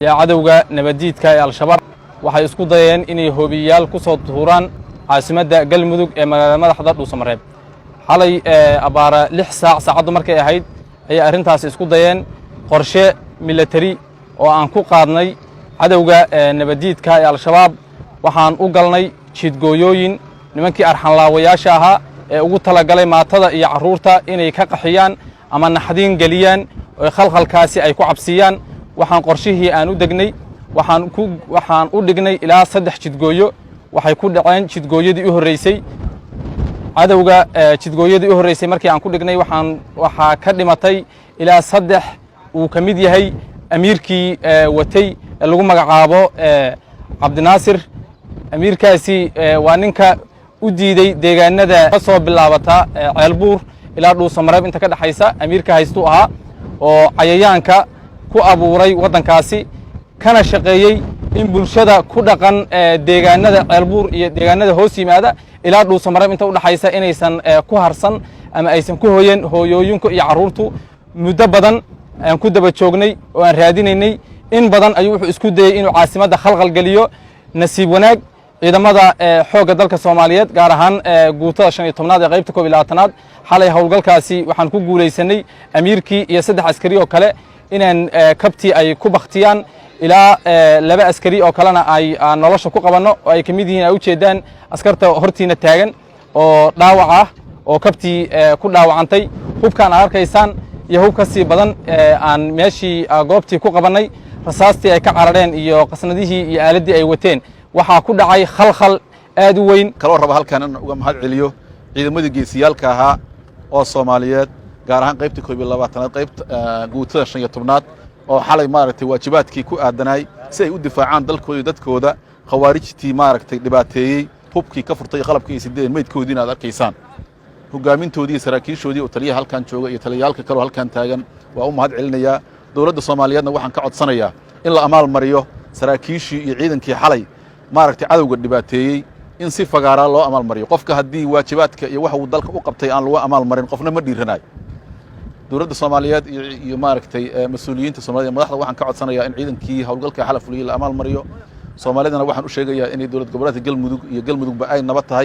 Yaa cadowga nabaddiidka ee Al-Shabaab waxay isku dayeen inay hoobiyayaal ku soo tuuraan caasimadda Galmudug ee magaalada madaxda Dhuusamareeb. Xalay abbaara 6 saac saacaddu markay ahayd ayay arrintaasi isku dayeen. Qorshe milatari oo aan ku qaadnay cadowga nabaddiidka ee Al-Shabaab, waxaan u galnay jidgooyooyin nimankii arxanlaawayaasha ahaa ee ugu talagalay maatada iyo carruurta inay ka qaxiyaan ama naxdiin geliyaan oo khalkhalkaasi ay ku cabsiiyaan. Waxaan qorshihii aan u degnay, waxaan u dhignay ilaa saddex jidgooyo. Waxay ku dhaceen jidgooyadii u horreysay cadowga. Jidgooyadii u horreysay markii aan ku dhignay, waxaa ka dhimatay ilaa saddex, uu ka mid yahay amiirkii watay ee lagu magacaabo Cabdinaasir. Amiirkaasi waa ninka u diiday deegaanada ka soo bilaabata Ceelbuur ilaa Dhuusamareeb inta ka dhexaysa. Amiirka haystuu ahaa oo cayayaanka ku abuuray waddankaasi, kana shaqeeyey in bulshada ku dhaqan deegaanada Ceelbuur iyo deegaanada hoos yimaada ilaa Dhuusamareeb inta udhexaysa inaysan ku harsan ama aysan ku hoyan hooyooyinku iyo carruurtu. Muddo badan aan ku daba joognay oo aan raadinaynay, in badan ayuu wuxuu isku dayey inuu caasimadda khalkhal geliyo. Nasiib wanaag, ciidamada xoogga dalka Soomaaliyeed, gaar ahaan guutada 15aad ee qaybta 21aad, xalay howlgalkaasi waxaan ku guulaysanay amiirkii iyo saddex askari oo kale inaan kabtii ay ku baktiyaan, ilaa laba askari oo kalena ay nolosha ku qabanno, oo ay ka mid yihiin ay ujeedaan askarta hortiina taagan oo dhaawac ah oo kabtii ku dhaawacantay. Hubkaan aad arkaysaan iyo hub ka sii badan aan meeshii goobtii ku qabannay, rasaastii ay ka carareen iyo qasnadihii iyo aaladdii ay wateen, waxaa ku dhacay khalkhal aad u weyn. Kaloo raba halkan in uga mahad celiyo ciidamadii geesiyaalka ahaa oo Soomaaliyeed, gaar ahaan qaybta 21aad, qaybta guutada 15aad, oo xalay maaragtay waajibaadkii ku aadanaay si ay u difaacaan dalkooda iyo dadkooda khawaarijtii maaragtay dhibaateeyey, hubkii ka furtay, qalabkii ay sideen, meydkoodiina aad arkaysaan. Hogaamintoodii iyo saraakiishoodii oo taliyaha halkan jooga iyo taliyaalka kaloo halkan taagan waa u mahad celinayaa. Dowladda Soomaaliyeedna waxaan ka codsanayaa in la amaal mariyo saraakiishii iyo ciidankii xalay maaragtay cadowga dhibaateeyey, in si fagaaraa loo amaal mariyo. Qofka haddii waajibaadka iyo waxa uu dalka u qabtay aan lagu amaal marin, qofna ma dhiiranayo. Dowladda Soomaaliyeed iyo maaragtay mas-uuliyiinta Somaliyed, madaxda, waxaan ka codsanayaa in ciidankii howlgalka xala fuliyey la amaal mariyo. Soomaalidana waxaan u sheegayaa inay dowlad goboleedka Galmudug iyo Galmudugba ay nabad tahay.